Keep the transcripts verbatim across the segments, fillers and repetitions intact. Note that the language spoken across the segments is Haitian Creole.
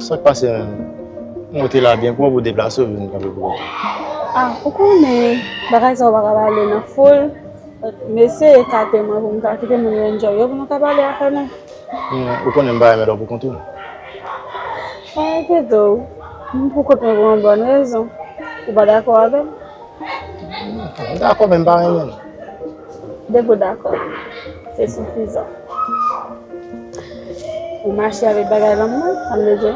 Sa k pase menm? Mwen te la byen pwòp, ou deplase, ou vin kanpe pou kote. Ah, ou konnen, bagay sa yo pa ka pale nan foul. Mesye ekate mwen pou m ka kite moun yo enjoy yo pou nou ka pale afè nou. Hmm, ou konnen m pa renmen lè w pou kont ou. Pa enkyete w, m pou kont mwen pou yon bòn rezon. Ou pa dakò avè m? M dakò, men m pa renmen l. Depi w dakò, se sifizan. Ou mache avèk bagay lanmou an, sa m vle di?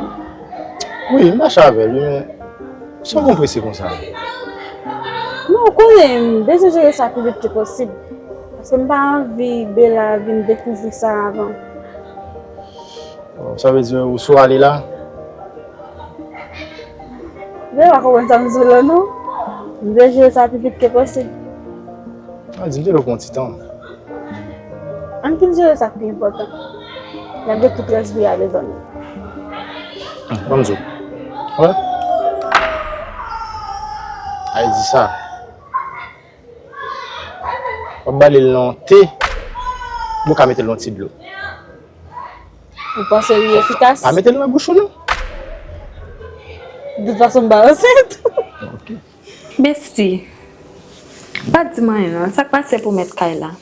Wi, m mache avè l, wi, men sa w konn prese konsa? Non, ou konnen, m bezwen jere sa pi vit ke posib. Paske m pa anvi Bella vin dekouvri sa avan. Oh, sa vle di ou sou ale la? Bella pa konprann sa m di w la, non. M vle jere sa pi vit ke posib. A, di m te dwe pran ti tan. Ann fin jere sa k pi enpòtan. N ap gen tout rès vi a devan nou. Ban m di w. Wè? Ay di sa. W ap bale l nan te, ou ka mete l nan ti dlo. Ou panse li efikas? Pa mete l nan bouch ou, non. De tout fason, m pa ansent. Ok. Besti, pa di m anyen, non. Sa k pase pou mèt kay la?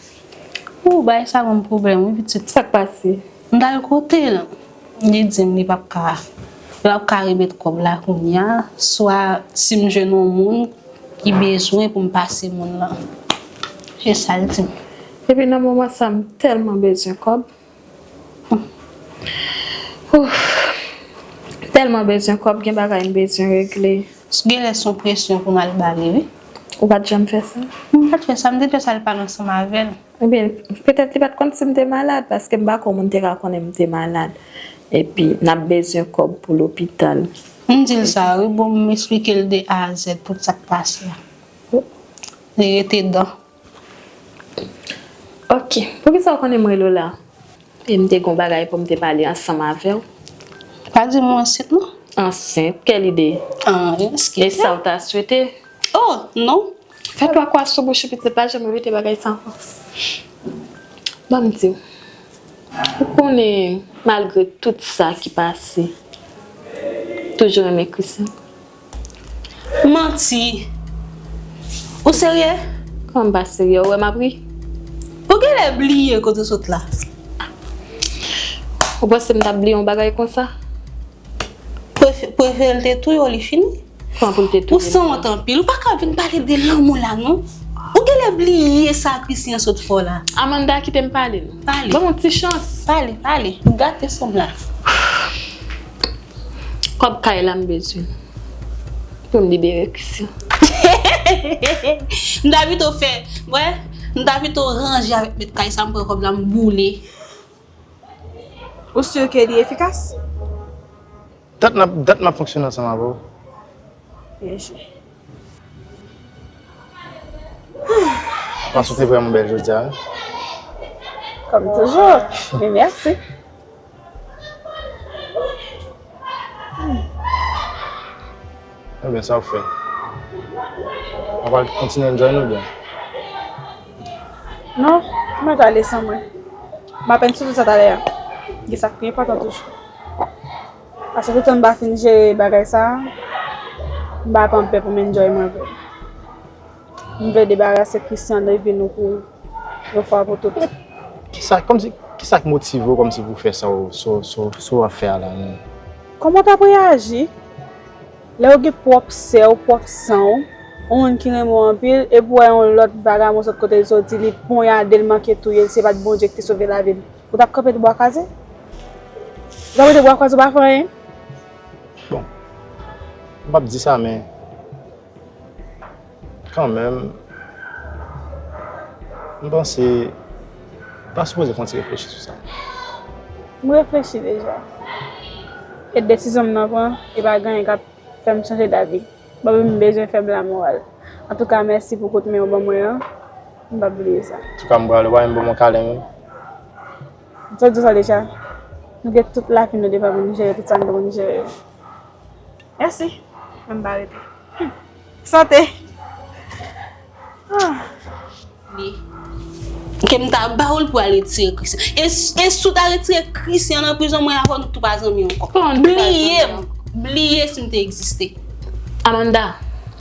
Ou bay sa ban m pwoblèm, wi, pitit. Sa k pase? M t al kote l. Li di m li p ap ka, li p ap ka remèt kòb la kounye a, swa si m jwenn yon moun ki bezwen pou m pase moun lan. Se sa l di m. Epi nan moman sa, m tèlman bezwen kòb. Ouf. Tèlman bezwen kòb, gen bagay m bezwen regle. Genlè se yon presyon pou m al ba li, wi. Ou pa t janm fè sa? M pa t fè sa, m te fè sa l pale ansanm avè l. Ebyen, petèt li pa t konn si m te malad, paske m pa kwè yon moun te ka konnen m te malad. Epi, n ap bezwen kòb pou lopital. M di l sa, wi, bon, m esplike l de A a Z tout sa k pase a. Li rete dan. Ok, poukisa w konnen m rele w la? E m te gen yon bagay pou m te pale ansanm avè w. Pa di m ou ansent, non. Ansent? Kèl ide? Anyen, e sa w ta swete? Oh, non. Fè twa kwa sou bouch ou, pitit, pa janm repete bagay sa ankò. Ban m di w, ou konnen, malgre tout sa ki pase, toujou renmen Christian. Manti! Ou serye? Kòman m pa serye? Ou wè m ap ri? Ou genlè bliye kote w sot la. Ou panse m t ap bliye yon bagay konsa? Prefe-, prefere l te touye w, li fini. Kòman pou l te touye m? Ou sanwont anpil, ou pa ka vin pale de lanmou la, non. Ou genlè bliye sa Christian sot fè w la. Amanda, kite m pale, non. Pale. Ban m yon ti chans. Pale, pale. Ou gate sonm la. Kòb kay la m bezwen pou m libere Christian. M ta pito fè, wè, m ta pito ranje avèk mèt kay sa, m pran kòb la, m boule. Ou si ke li efikas? Dat n ap, dat m ap fonksyone ansanm avè w. Byen jwe. Paske w te vrèman bèl jodi a, wi. Kòm toujou. Men mèsi. Ebyen, sa w fè? W ap al kontinye enjoy nou byen? Non, m mèt ale san mwen. M apèn soti sa talè a. Gen sa k pi enpòtan toujou. Paske toutan m pa fin jere bagay sa a, m pa pran pè pou m enjoy mwen vre. M vle debarase Christian de vi nou pou yon fwa pou tout. Kisa, kòmsi, kisa k motive w kòmsi pou w fè sa w, sa w, sa w, sa w ap fè a la menm? Kòman w t ap reyaji lè w gen pwòp sè w, pwòp san w, yon moun ki renmen w anpil, epi w wè yon lòt vagabon sot kote l soti, li ponyade l, manke touye l, se pa t Bondye ki te sove lavi l? Ou t ap kanpe bwa kwaze? Ou t ap rete bwa kwaze, ou pa fè anyen? Bon, m p ap di sa, men kanmenm, M panse, ou ta sipoze fè yon ti reflechi sou sa. M reflechi deja. E desizyon m nan pran, e pa gen anyen k ap fè m chanje davi. Bobby, m bezwen fè m lamoral. Antouka, mèsi pou kout men w ban mwen an. M p ap bliye sa. Antouka, m prale, ou pa menm ban m yon kalen menm. M sot di w sa deja. Nou gen tout lavi nou devan nou, nou jere tout sa nou gen pou nou jere yo. Mèsi. Mwen m pa rete. Sante. Ah. Li. Ke m ta ba w l pou al retire Christian. E, e si w ta retire Christian nan prizon, mwen avè w nou tou pa zanmi ankò. Kòman nou tou pa zanmi ankò? Bliye m. Bliye si m te egziste. Amanda,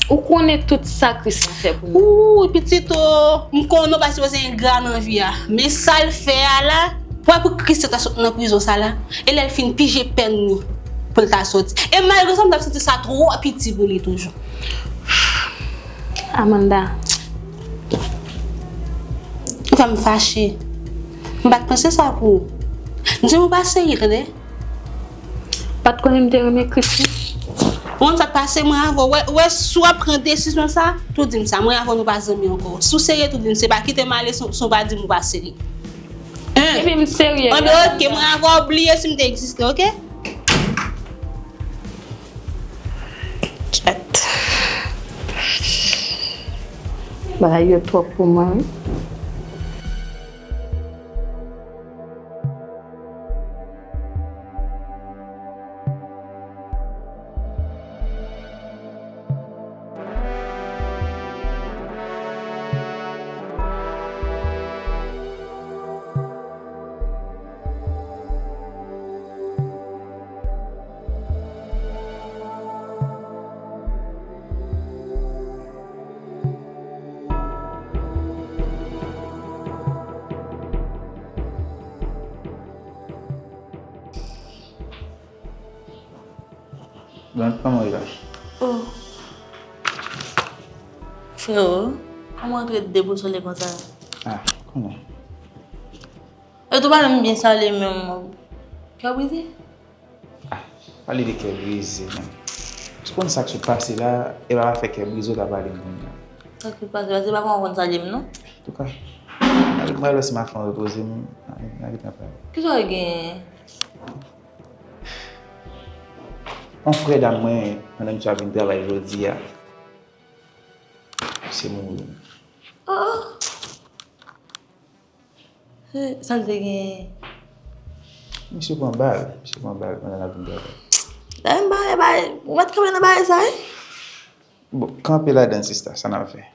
ou konnen tout sa Christian fè pou nou. Ooh, pitit o, m konnen w pa sipoze engra nan vi a. Men sa l fè a la, pou, pou Christian ta sot nan prizon sa la, e lè l fin pije pèn li pou l ta soti. E malgre sa, m t ap santi sa twò piti pou li toujou. Amanda. Ou fè m fache. M pa t panse sa pou ou. M di w ou pa serye, tande? Pa t konnen m te renmen Christian. Ou konn sa k pase, mwen avè w, wè, wè, si w ap pran desizyon sa, tou di m sa. Mwen avè w nou pa zanmi ankò. Si w serye, tou di m, se pa kite m ale san, san w pa di m ou pa serye. Hein? Epi m serye. Anben, ok, mwen avè w bliye si m te egziste, ok? Kèt. Bagay yo twòp pou mwen, wi. Blan, kòman w ye la? Oh. Freo, kòman w antre debosole konsa? Ah, kòman? E tou pa menm byen salye menm. Kè w brize? Ah, pale de kè brize, menm. Ou konn sa k sot pase la, e pa fè kè brize w ta pale m konn sa. Sa k sot pase la, se pa kòman w konn salye m, non? Antouka, mwen al wè si m a fè yon repoze m, n a, n a gentan pale. Kisa w genyen? Yon frè dam mwen, pandan misye ap vin travay jodi a, misye mouri. Oh! Sa l te genyen? Misye pran bal, misye pran bal pandan l ap vin travay. Dayè m pa wè bagay, ou mèt kanpe nan bagay sa, wi? Bon, kanpe ladan l, sista, sa n ap fè?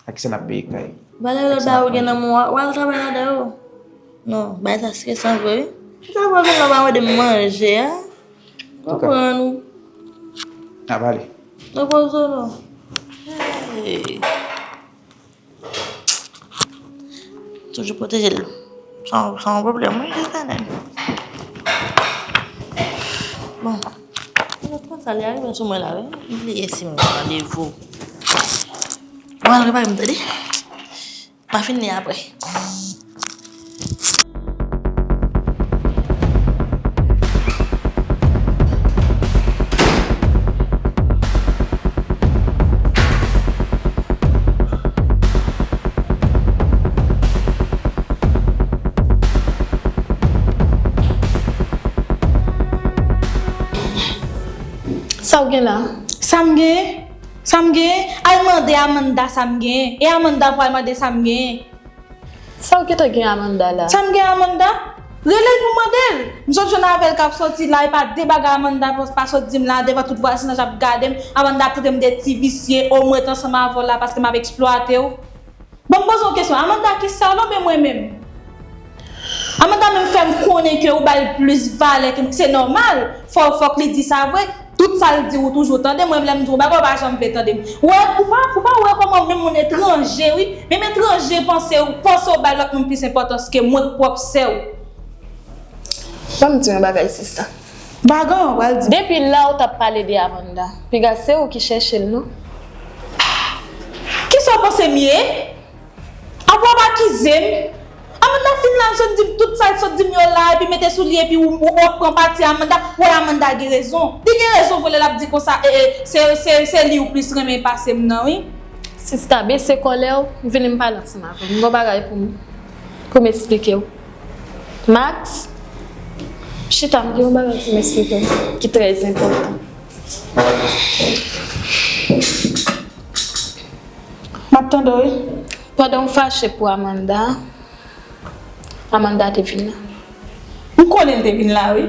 Ak sa n ap peye kay? Valè lòt bagay ou gen nan men w, w al travay ladan yo. Non, bagay sa stresan vre, wi. Sa fè w vin la w pa mande m manje a? Konprann ou. N ap ale. Repoze w non. Hey. Toujou pwoteje l. Se yon, se yon pwoblèm, wi, Jezanèl. Bon. Lòt konsa, li arive sou mwen la, wi. M bliye si m gen randevou. Mwen al repare m, tande. M a fin li apre. Sa w gen la? Sa m gen? Sa m gen? Al mande Amanda sa m gen. E Amanda pou al mande sa m gen. Sa w gentan gen Amanda la? Sa m gen Amanda? Rele l pou mande l. M sot jwenn avè l k ap soti la, e pa de bagay Amanda pa, pa sot di m la, devan tout vwazinaj ap gade m. Amanda ap trete m de ti visye, o mwen t ansanm avè w la paske m ap eksplwate w. Bon, m poze w kesyon, Amanda ki salòp e mwen menm? Amanda menm fè m konnen ke ou ba l plis valè ke m, se nòmal, fò, fòk li di sa vre. Tout sa l di ou toujou tande, mwen menm lè m di w bagay ou pa janm vle tande m. Ou wè, ou pa, ou pa wè kòman menm moun etranje, wi, menm etranje panse ou, panse ou bay lòt moun plis enpòtans ke mwen k pwòp sè w. Ban m di yon bagay, sista. Bagan, w pral di. Depi la ou t ap pale de Amanda. Piga se ou ki chèche l, non? Kisa w panse m ye? Apre w ap akize m. Amanda fin la, l sot di m tout sa l sot di m yo la, epi mete sou li, epi ou, ou, ou ap pran pati Amanda. Wè, Amanda gen rezon. Li gen rezon vre lè l ap di konsa, e, e, se, se, se li ou plis renmen pase m nan, wi. Sista, bese kòlè w, vini m pale ansanm avè w. M gen yon bagay pou m, pou m eksplike w. Max, chita, m gen yon bagay pou m eksplike w ki trè enpòtan. M ap tande w, wi. Pandan w fache pou Amanda, Amanda te vin la. M konnen l te vin la, wi.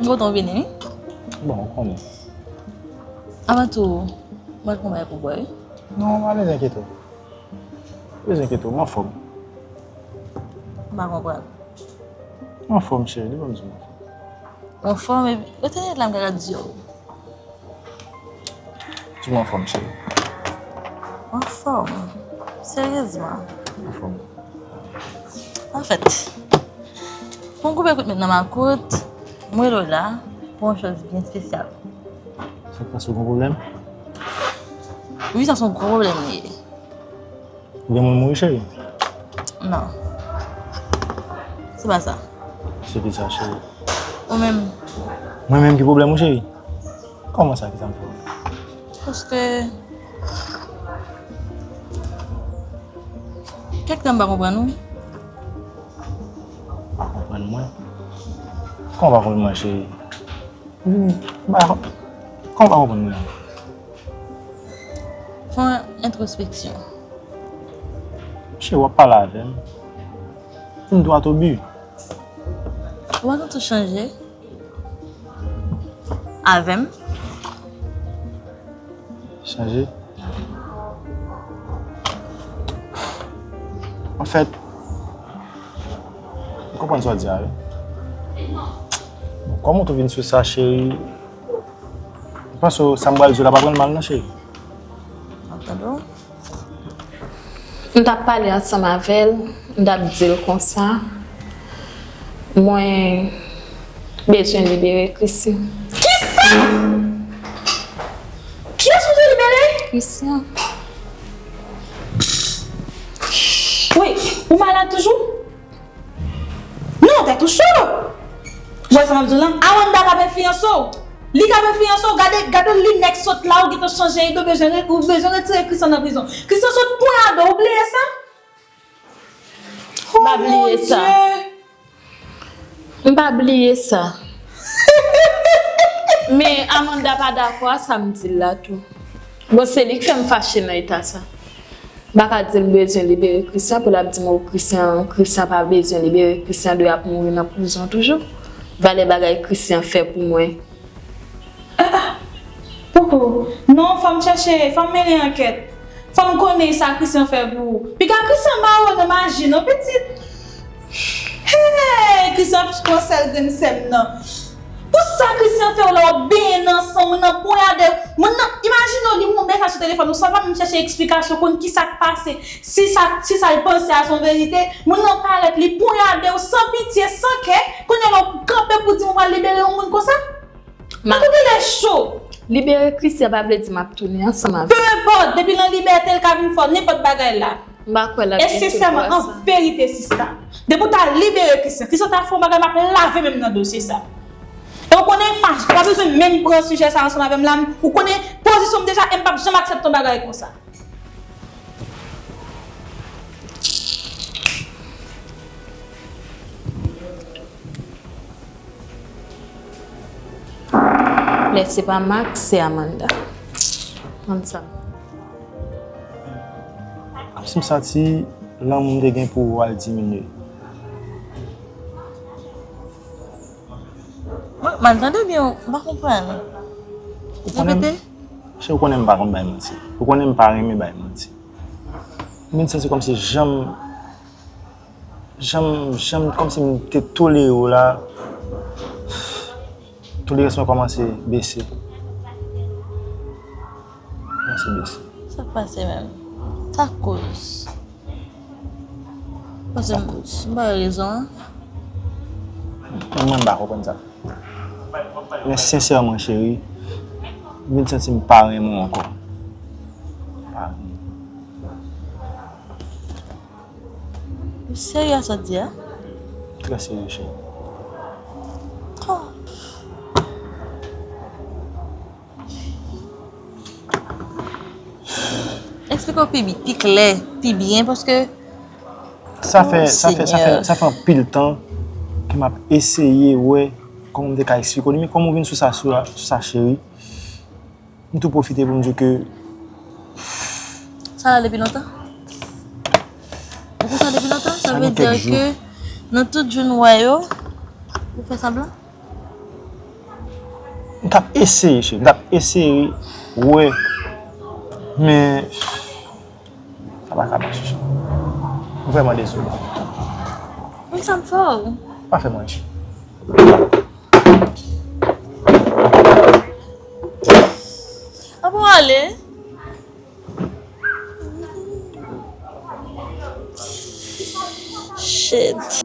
M kontan w vini, wi. Bon, ou konnen. Avan tou, mwen konn bagay pou bwè, wi. Non, pa bezwen enkyete w. Pa bezwen enkyete w, m anfòm. M pa konprann. M anfòm, cheri, li ban m di m anfòm. Ou anfòm, epi, yo te nèt la, m ka di w. Di m anfòm, cheri. Anfòm? Seryezman? Anfòm. Anfèt, pou m koupe kout met nan makout, m rele w la pou yon choz byen espesyal. Sa k pase, ou gen pwoblèm? Wi, sa se yon gwo pwoblèm li ye. Ou gen moun mouri, cheri? Non. Se pa sa. Se ki sa, cheri? Ou menm? Mwen menm ki pwoblèm ou, cheri? Kòman sa, ki sa m fè w? Paske kèk tan m pa konprann ou. Pa konprann mwen? Kòman w pa konprann mwen, cheri? Vini, ba, kòman w pa konprann mwen? Fè yon entwospeksyon. Cheri, w ap pale avè m. Vin dwat o bi. Ou pa santi w chanje? Avè m? Chanje? Anfèt, m konprann sa w ap di a, wi. Kòman w tou vin sou sa, cheri? M panse sa m pral di w la pa pran l mal non, cheri. M ap tande w. M t ap pale ansanm avè l, m t ap di l konsa, mwen bezwen libere Christian. Kisa? Kiyès ou te libere? Christian. Wi, ou malad toujou? Non, tèt ou cho! Ou wè sa m ap di w lan? Amanda ka vin fiyanse w. Li ka vin fiyanse w. Gade, gade li nèg sòt la, ou gentan chanje ide, ou bezwen re-, ou bezwen retire Christian nan prizon. Christian sòt ponyade w, ou bliye sa? M pa bliye sa. M pa bliye sa. Men Amanda pa dakò a sa m di l la tou. Bon, se li k fè m fache nan eta sa. M pa ka di l bezwen libere Christian, pou l ap di m, o, Christian, Christian pa bezwen libere, Christian dwe ap mouri nan prizon toujou. Valè bagay Christian fè pou mwen. Ah, ah. Poko. Non, fò m chèche, fò m mennen ankèt. Fò m konnen sa Christian fè pou ou. Piga Christian ba ou nan maji, non, pitit. Hey, Christian pran sèl grenn sè m nan. Pou sa Christian fè w la w ap benyen nan san w, nan ponyade w. Moun nan, imajine w, li wonbe sa sou telefòn ou, san pa menm chèche eksplikasyon, konn ki sa k pase, si sa, si sa l panse a se yon verite. Moun nan parèt, li ponyade w san pitye, san kè. Kounye a la w kanpe pou di m ou pral libere yon moun konsa? Ma, ou genlè cho. Libere Christian pa vle di m ap tounen ansanm avè l. Peu importe, depi l an libète, l ka vin fè w nenpòt bagay la. M pa kwè l ap gen tout dwa sa. E sensèman, an verite, sista, depi w ta libere Christian, Christian ta fè yon bagay, m ap lave men m nan dosye sa. E w konnen, pa, pa bezwen menm pran sijè sa ansanm avè m la, ou konnen pozisyon m deja, e m p ap janm aksepte yon bagay konsa. Lè se pa Max, se Amanda. Konn sa. Kòmsi m santi lanmou m te gen pou ou a diminye. Mwen, m al tande byen, m pa konprann. Ou konnen m, repete. Cheri, ou konnen m pa konn bay manti. Ou konnen m pa renmen bay manti. M vin santi kòmsi jan m, Jan m, jan m, kòmsi m te tolere w la, tolerans mwen kòmanse bese. Kòmanse bese. Sa k pase menm? Sa k koz? Paske m, m ba yo rezon an. Mwen, mwen m pa konprann sa. Men sensèman, cheri, m vin santi m pa renmen w ankò. Pa renmen. Ou serye a sa w di a? Trè serye, cheri. Oh. Eksplike w pi bi-, pi klè, pi byen, paske Sa fè, sa fè, sa fè, Senyè. Sa fè anpil tan ke m ap eseye wè kòman m te ka eksplike w li, men kòm ou vin sou sa, sou la, sou sa, cheri, m tou pwofite pou m di w ke Sa la depi lontan? Ou konn sa depi lontan? Sa sa vle gen kèk di jou. Ke nan tout jou nou wè yo, ou fè sanblan? M t ap eseye, cheri. M t ap eseye wè. Men, sa pa ka mache, cheri. M vrèman dezole. Men sa m fè w. Pa fè m anyen, cheri. An pou ale. Shit.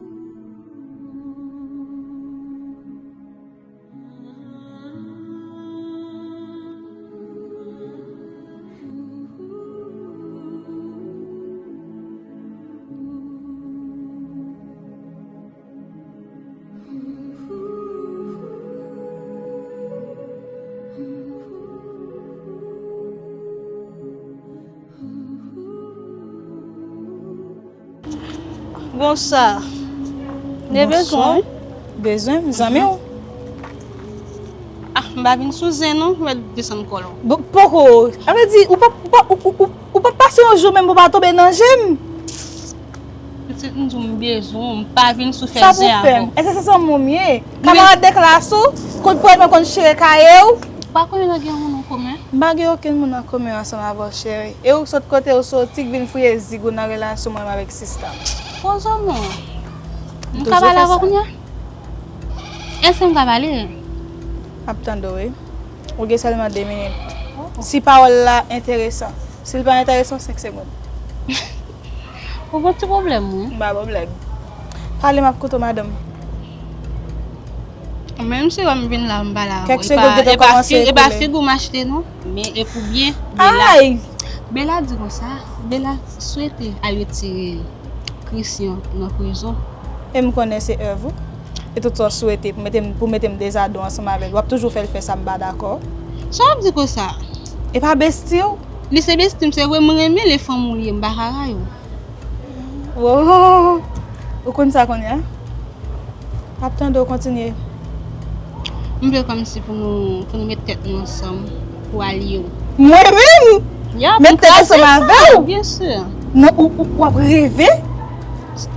Bonswa. Gen bezwen? Bonswa. Bezwen, zanmi w? Ah, m pa vin sou zen non, m mèt desann kòlò. Bon, poko. Sa vle di, ou pa, ou pa, ou, ou, ou pa pase yon jou menm pou w pa tonbe nan je m. Pitit, m di w m bezwen w, m pa vin sou fè zen avè w. Sa pou fè m? Èske se zanmi w m ye? Kamarad de klas ou? Kout pwen mwen konn chire kaye w? Ou pa konnen nou gen yon moun an komen? M pa gen okenn moun an komen ansanm avè w, cheri. E ou sot kote ou soti k vin fouye zig ou nan relasyon mwen menm avèk sista m? Poze w non. M ka pale avè w kounye a? Èske m ka pale? M ap tande w, wi. Ou gen sèlman de minit. Si pawòl la enteresan. Si l pa enteresan, senk segonn. Ou gon ti pwoblèm, wi. M pa pwoblèm. Pale, m ap koute w, madanm. Menm si wè m vin la, m pale avè w. Kèk segonn gentan kòmanse ekole. E pa figi w m achte, non. Men e pou byen Bela. Ay! Bela di konsa, Bela swete al retire Christian nan prizon. E m konnen se èv ou. E tout sa w swete pou mete m, pou mete m dezadon ansanm avè l. W ap toujou fè l fè sa m pa dakò. Sa w ap di konsa? E pa besti w? Li se besti m, se vre m renmen l, e fanmi w li ye, m pa ka rayi w. Wowowo! Ou konn sa kounye a? M ap tande w kontinye. M vle kòmsi pou nou, pou nou met tèt nou ansanm, pou alye w. Mwen menm? Yap, m kraze sa, byen si. Met tèt ansanm avè w? Non, ou, ou, w ap reve?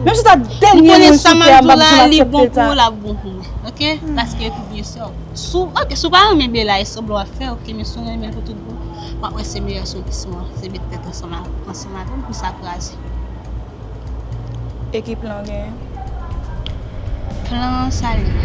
Menm si w ta dènye moun sou tè a, m p ap janm aksepte sa. M konnen sa m ap di w la, li bon pou ou, l ap bon pou mwen, oke? Paske e pou byen sè w. Si w, oke, si w pa renmen Bela, e sanblan w ap fè, oke, men si w renmen l pou tout bon, w ap wè se meyè solisyon an, se met tèt ansanm a, ansanm avè m pou sa kraze. E ki plan w genyen? Plan an sa l ye.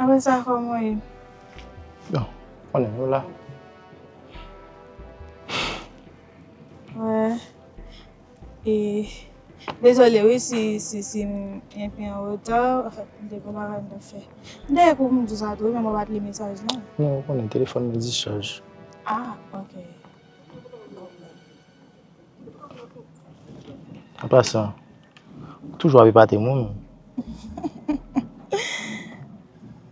Apre sa, kòman w ye? Bon, konnen nou la. Wè. E, dezole wi si, si, si m enpe an reta. Anfèt, m te gon bagay m t ap fè. M te ekri pou m di w sa tou, men mwen pa t li mesaj lan. Non, ou konnen telefòn mwen dichaj. Ah, ok. An pasan, ou toujou ap epate moun.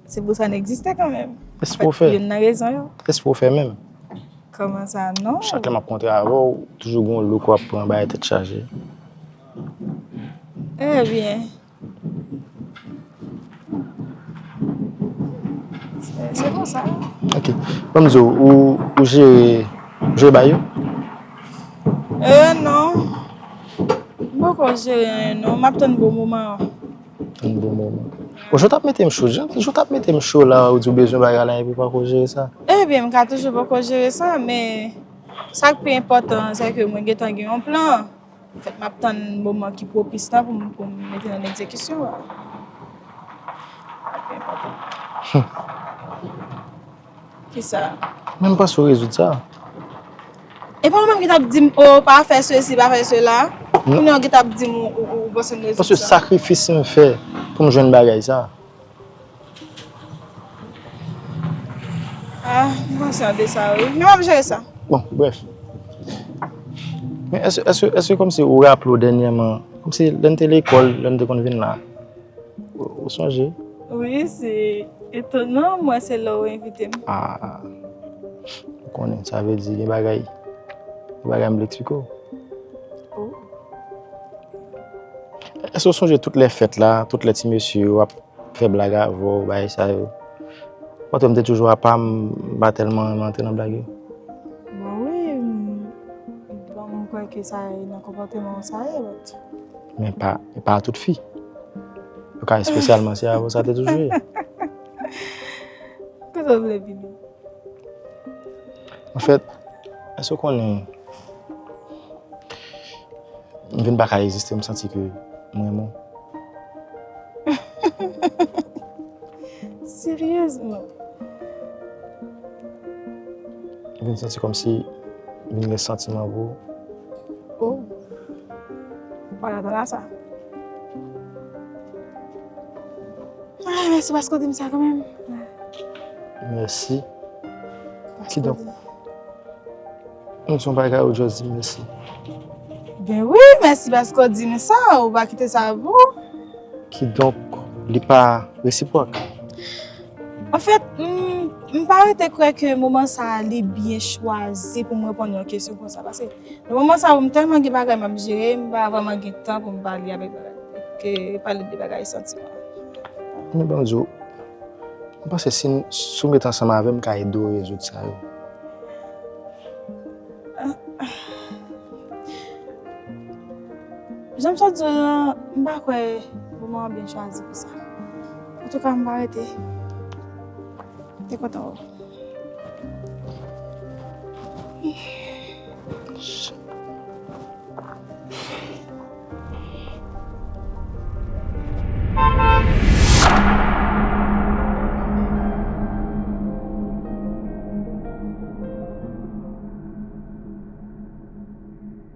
Se pou sa n egziste kanmenm. Èske w fè? Youn nan rezon yo. Èske w fè menm? Kòman sa, non? Chak lè m ap kontre avè w, toujou gen yon look w ap pran, bagay tèt chaje. Ebyen, se, se konsa. Ok. Ban m di w, ou, ou jere, ou jere bagay yo? Euh, non. M poko jere anyen, non. M ap tann bon moman an. Tann bon moman. Bon, jan w t ap mete m cho, jan, jan w t ap mete m cho la, ou di w bezwen bagay la, epi w pako jere sa. Ebyen, m ka toujou poko jere sa, men sa k pi enpòtan an, se ke mwen gentan gen yon plan. Anfèt, m ap tann moman ki pwopis la pou m, pou m mete l an egzekisyon. Sa k pi enpòtan. Kisa? Men m panse w rezoud sa. E pa ou menm ki t ap di m, "Oh, pa fè sesi, pa fè sela." Non. Kounye a w ki t ap di m, ou, ou, ou panse m rezoud sa. Paske sakrifis m fè pou m jwenn bagay sa. Ah, m konsyan de sa, wi. Men m ap jere sa. Bon, brèf. Men èske, èske, èske kòmsi ou raple w dènyèman, kòmsi lè n te lekòl, lè n te konn vin la, ou, ou sonje? Wi, se etonan, mwen se lè w envite m. Ah, ou konnen, sa vle di gen bagay, gen bagay m vle eksplike w. Oh. Èske w sonje tout lè fèt la, tout lè ti mesye yo ap fè blag avè w, bagay sa yo. Paske m te toujou apa, m pa tèlman renmen antre nan blag yo. Bon, wi, m, bon, m kwè ke sa e nan konpòteman w sa ye, but. Men pa, men pa tout fi. Yo ka espesyalman se avè w sa te toujou ye. Kote w vle vini? Anfèt, èske w konnen, m vin pa ka egziste, m santi ke m renmen w. Seryezman? M vin santi kòmsi m vin gen santiman pou ou. Oh. M pa t atann a sa. Ah, mèsi paske w di m sa kanmenm. Mèsi. Paske w di m. Kidonk, m di yon bagay, ou just di m mèsi. Ben wi, mèsi paske w di m sa, ou pa kite sa pou ou. Kidonk, li pa resipwòk. Anfèt, m, m pa rete kwè ke moman sa a li byen chwazi pou m reponn yon kesyon konsa, paske nan moman sa a, m tèlman gen bagay m ap jere, m pa vrèman gen tan pou m pale avèk bagay, ke pale de bagay santiman. Men ban m di w, m panse si n, si w met ansanm avè m, m ka ede w rezoud sa yo. Jan m sot di w lan, m pa kwè moman an byen chwazi pou sa. Antouka, m pa rete. Te kontan wè w.